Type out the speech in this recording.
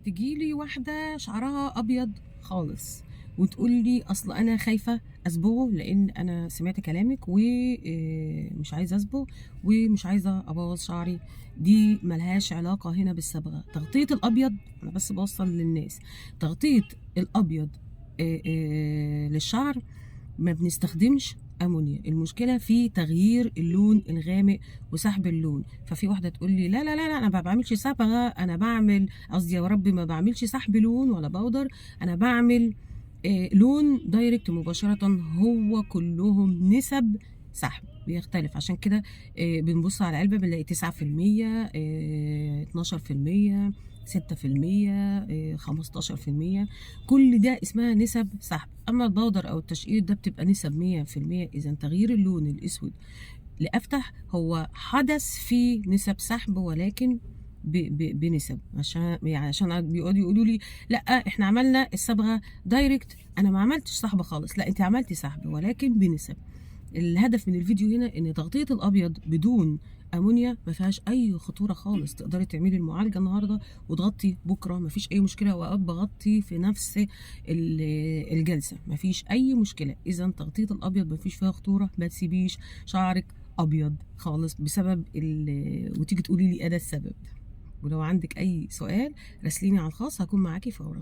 تجيلي واحدة شعرها ابيض خالص وتقول لي اصل انا خايفة اصبغه لان انا سمعت كلامك ومش عايزه اصبغ ومش عايزه ابوظ شعري. دي ملهاش علاقة هنا بالصبغه. تغطيه الابيض، انا بس بوصل للناس، تغطيه الابيض للشعر ما بنستخدمش امونيا. المشكلة في تغيير اللون الغامق وسحب اللون. ففي واحدة تقول لي لا لا لا لا، انا ما بعملش صبغة، انا بعمل، قصدي يا ربي، ما بعملش سحب لون ولا powder، انا بعمل لون direct مباشره. هو كلهم نسب سحب بيختلف، عشان كده بنبص على العلبة بنلاقي 9%، 12%، 6%، 15%، كل ده اسمها نسب سحب. اما ال powder او التشقير ده بتبقى نسب 100%. اذا تغيير اللون الاسود لافتح هو حدث في نسب سحب، ولكن بنسب، عشان يعني عشان بيقعدوا يقولوا لي لا احنا عملنا الصبغه direct، انا ما عملتش سحب خالص. لا، انت عملتي سحب ولكن بنسب. الهدف من الفيديو هنا ان تغطيه الابيض بدون امونيا ما فيهاش اي خطورة خالص. تقدري تعملي المعالجة النهارده وتغطي بكره، ما فيش اي مشكله، واوقات بغطي في نفس الجلسة، ما فيش اي مشكله. اذا تغطيه الابيض ما فيش فيها خطوره. ما تسيبيش شعرك ابيض خالص بسبب وتيجي تقولي لي انا السبب. ولو عندك اي سؤال راسليني على الخاص، هكون معاكي فورا.